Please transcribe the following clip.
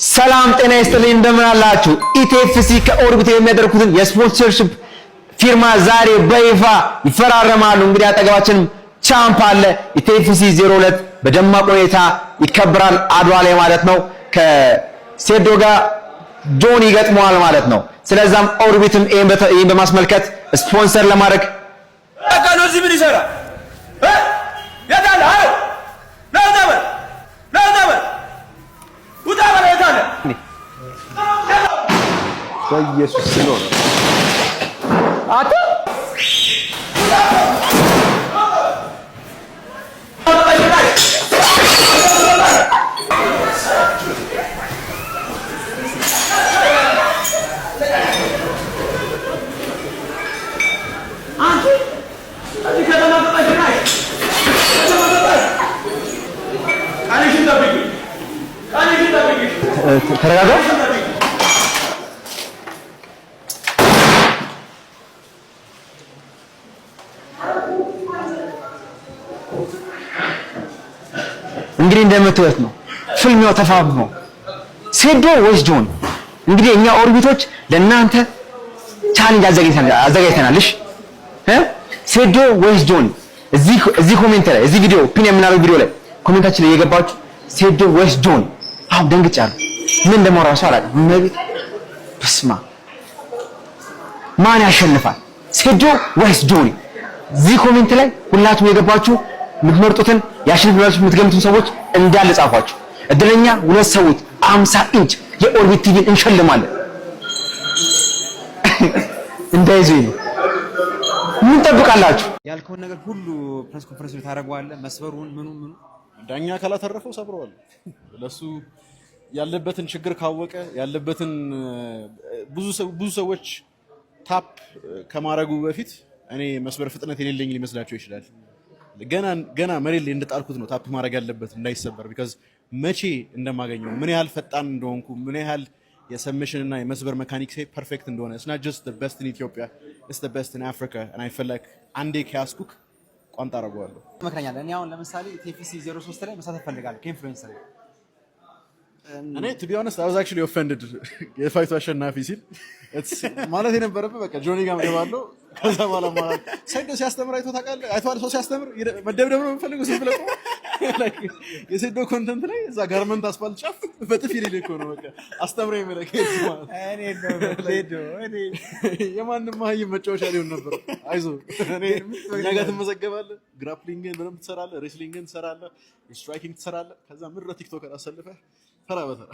ሰላም ጤና ይስጥልኝ፣ እንደምን አላችሁ? ETFC ከኦርቢት የሚያደርጉትን የ sponsorship ፊርማ ዛሬ በይፋ ይፈራረማሉ። እንግዲህ አጠገባችንም champ አለ። ETFC 02 በደማቅ ሁኔታ ይከበራል፣ አድዋ ላይ ማለት ነው። ከሴዶ ጋር ጆን ይገጥመዋል ማለት ነው። ስለዛም ኦርቢትም ይሄን በማስመልከት ስፖንሰር ለማድረግ እዚህ ምን ይሰራል? የት አለ? ና በል፣ ና በል፣ ውጣ በል፣ የት አለ? በኢየሱስ ስለሆነ አታ ተረጋጋ። እንግዲህ እንደምትወት ነው ፍልሚያው ተፋፍሞ ሴዶ ወይስ ጆን? እንግዲህ እኛ ኦርቢቶች ለእናንተ challenge አዘጋጅተናል። እሺ ሴዶ ወይስ ጆን? እዚህ comment ላይ፣ እዚህ ቪዲዮ pin የምናደርገው ቪዲዮ ላይ comment ኣችን ላይ የገባችሁ ሴዶ ወይስ ጆን? አሁን ደንግጫለሁ። ምን እንደማወራ እራሱ አላውቅም። እመቤት በስመ አብ፣ ማን ያሸንፋል? ሴዶ ወይስ ጆኒ? እዚህ comment ላይ ሁላችሁም የገባችሁ የምትመርጡትን ያሸንፋል ብላችሁ የምትገምቱን ሰዎች እንዳለ ጻፏችሁ። እድለኛ ሁለት ሰዎች 50 ኢንች የኦርቢት ቲቪን እንሸልማለን። እንዳይዙኝ ነው። ምን ጠብቃላችሁ? ያልከውን ነገር ሁሉ press conference ላይ ታደርገዋለህ። መስበሩን ምኑ ምኑ ዳኛ ካላተረፈው ሰብረዋል። ለሱ ያለበትን ችግር ካወቀ፣ ያለበትን ብዙ ሰዎች tap ከማድረጉ በፊት እኔ መስበር ፍጥነት የሌለኝ ሊመስላቸው ይችላል። ገና ገና መሬት ላይ እንደጣልኩት ነው tap ማድረግ ያለበት እንዳይሰበር። Because መቼ እንደማገኘው፣ ምን ያህል ፈጣን እንደሆንኩ፣ ምን ያህል የ submission እና የመስበር mechanics ኤ perfect እንደሆነ፣ it's not just the best in Ethiopia, it's the best in Africa, and I feel like አንዴ ከያዝኩክ ቋንጣ አደርገዋለሁ። መክረኛል። እኔ አሁን ለምሳሌ TFC 03 ላይ መሳተፍ ፈልጋለሁ ከ influencer ጋር። እኔ to be honest, I was actually offended የ fight ኡ አሸናፊ ሲል። ማለት የነበረብህ በቃ ጆኒ ጋር እገባለሁ። ከዛ በኋላ ማለት ሰይዶ ሲያስተምር አይቶ ታውቃለህ? አይተዋል? ሰው ሲያስተምር መደብደብ ነው የምፈልገው። ዝም ብለህ ቆመህ የሴዶ content ላይ እዛ ጋርመንት አስፋልት ጫፍ በጥፊ ሊል እኮ ነው። በቃ አስተምረኝ የሚለህ የማንም መሀይም መጫወቻ ሊሆን ነበር። አይዞህ፣ እኔ እኛ ጋር ትመዘገባለህ። Grappling ን በደንብ ትሰራለህ፣ wrestling ን ትሰራለህ፣ striking ትሰራለህ። ከዛ ምድረ TikToker አሰልፈህ ተራ በተራ።